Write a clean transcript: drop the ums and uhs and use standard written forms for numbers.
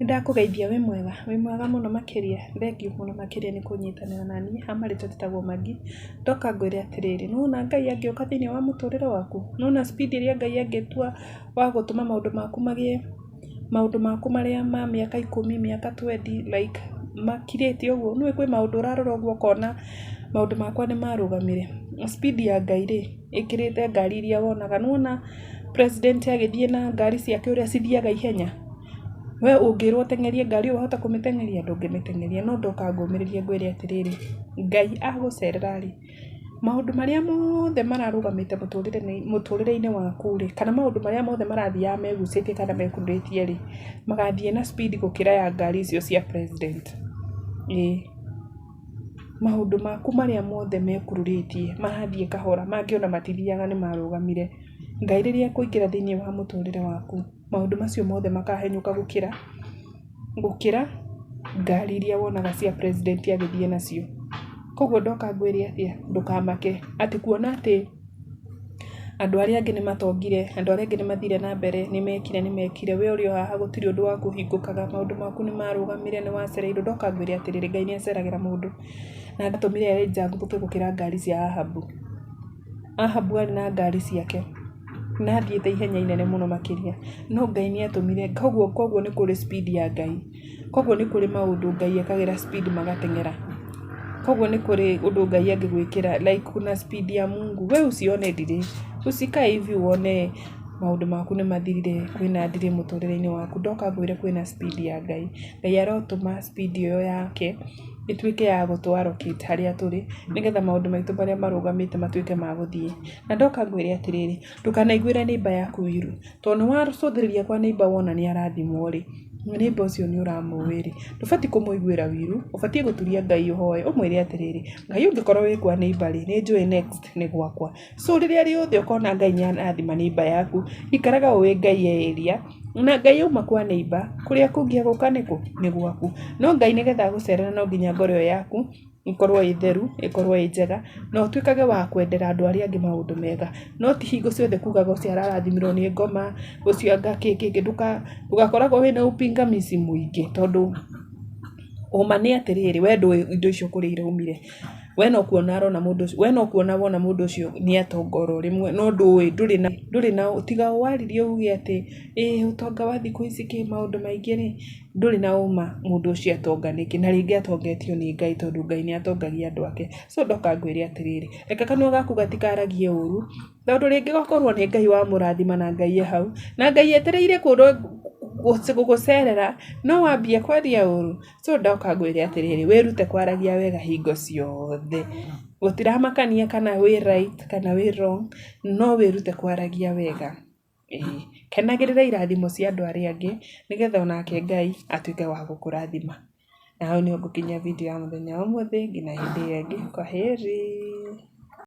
Nĩndakũgeithia wĩ mwega? Wĩ mwega mũno makĩria, thengiũ mũno makĩria nĩ kũnyitanĩra naniĩ, ha marĩtwa njĩtagwo Maggie, ndoka ngwĩre atĩrĩrĩ, nĩwona Ngai angĩũka thĩiniĩ wa mũtũrĩre waku, nĩwona speed ĩrĩa Ngai angĩtua wa gũtũma maũndũ maku magĩe, maũndũ maku marĩa ma mĩaka 10, mĩaka 20 like makirĩte ũguo, nĩũĩ kwĩ maũndũ ũrarora ũguo ũkona maũndũ makwa nĩmarũgamire, speed ya Ngai rĩ, ĩkĩrĩte ngari iria wonaga, nĩwona president agĩthiĩ na ngari ciake ũrĩa cithiaga ihenya, we ũngĩrwo ũteng'erie ngari ĩyo wahota kũmĩteng'eria? Ndũngĩmĩteng'eria, no ndoka ngũmĩrĩrie ngwĩre atĩrĩrĩ, Ngai agũcerera rĩ, maũndũ marĩa mothe mararũgamĩte mũtũrĩre-inĩ waku rĩ, kana maũndũ marĩa mothe marathiaga megucĩtie kana mekururĩtie rĩ, magathiĩ na speed gũkĩra ya ngari icio cia president, ĩĩ. Maũndũ maku marĩa mothe mekururĩtie marathiĩ kahora, mangĩ ona matithiaga nĩ marũgamire. Ngai rĩrĩa ekũingĩra thĩiniĩ wa mũtũrĩre waku, maũndũ macio mothe makahenyũka gũkĩra ngari iria wonaga cia president agĩthiĩ nacio. Koguo ndoka ngwĩre atĩa, ndũkamake atĩ kuona atĩ andũ arĩa angĩ nĩ matongire, andũ arĩa angĩ nĩ mathire na mbere, nĩ mekire nĩ mekire, we ũrĩ o haha gũtirĩ ũndũ waku ũhingũkaga, maũndũ maku nĩ marũgamire, nĩ wacereirwo, ndoka ngwĩre atĩrĩrĩ, Ngai nĩ aceragĩra mũndũ na ndatũmire Elijah aguthũke gũkĩra ngari cia Ahabu. Ahabu arĩ na ngari ciake na athiĩte ihenya inene mũno makĩria, no Ngai nĩ atũmire, koguo nĩ kũrĩ speed ya Ngai, koguo nĩ kũrĩ maũndũ Ngai ekagĩra speed magateng'era, koguo nĩ kũrĩ ũndũ Ngai angĩgwĩkĩra like kuna speed ya Mungu, we usione delay, usikae hivi uone maũndũ maku nĩ mathirire, kwĩna delay mũtũrĩre-inĩ waku, ndoka ngwĩre kwĩna speed ya Ngai. Ngai arotũma speed ĩyo yake ĩtuĩke ya gũtũ allocate harĩa tũrĩ, nĩgetha maũndũ maitũ marĩa marũgamĩte matuĩke ma gũthiĩ. Na ndoka ngwĩre atĩrĩrĩ, ndũkanaiguĩre neighbour yaku ũiru, tondũ nĩ wacũthĩrĩria kwa neighbour wona nĩ arathimwo rĩ, neighbour ũcio nĩ ũramũĩ rĩ, ndũbatiĩ kũmũiguĩra ũiru, ũbatiĩ gũturia Ngai ũhoe, ũmwĩre atĩrĩrĩ, Ngai ũngĩkorwo wĩ kwa neighbour rĩ, nĩ njũĩ next nĩ gwakwa. So rĩrĩa rĩothe ũkona Ngai nĩ arathima neighbour yaku, ikaraga ũĩ Ngai e area, na Ngai auma kwa neighbour, kũrĩa kũngĩ egũka nĩ kũ? Nĩ gwaku. No Ngai nĩgetha agũcerere no nginya ngoro ĩyo yaku ĩkorwo ĩ theru, ĩkorwo ĩ njega, na ũtuĩkage wa kwendera andũ arĩa angĩ maũndũ mega. No ti hingo ciothe kugaga ũcio ararathimirwo nĩ ngoma, ũcio anga kĩ kĩ kĩ, ndũgakoragwo wĩna upingamizi mũingĩ tondũ ũma nĩ atĩrĩrĩ, we ndũĩ indo icio kũrĩa iraumire. We no kuona arona mũndũ ũcio, we no kuona wona mũndũ ũcio nĩ atonga oro rĩmwe, no ndũĩ ndũrĩ na tiga waririe uge atĩ ĩĩ ũtonga wa thikũ ici kĩ maũndũ maingĩ rĩ, ndũrĩ na ũma mũndũ ũcio atonga nĩkĩ, na rĩngĩ atongetio nĩ Ngai tondũ Ngai nĩ atongagia andũ ake. So ndoka ngwĩre atĩrĩrĩ, reke kanua gaku gatikaragie ũru, tondũ rĩngĩ gũkorwo nĩ Ngai wamũrathima na Ngai e hau, na Ngai etereire gũgũcerera no wambia kwaria ũru. So ndoka ngwĩre atĩrĩrĩ, wĩrute kwaragia wega hingo ciothe, gũtiramakania kana wĩ right kana wĩ wrong, no wĩrute kwaragia wega. Ĩĩ, kenagĩrĩra irathimo cia andũ arĩa angĩ, nĩgetha onake Ngai atuĩke wa gũkũrathima. Na hau nĩho ngũkinyia video ya mũthenya wa ũmũthĩ, nginya hĩndĩ ĩyo ĩngĩ, kwaheri.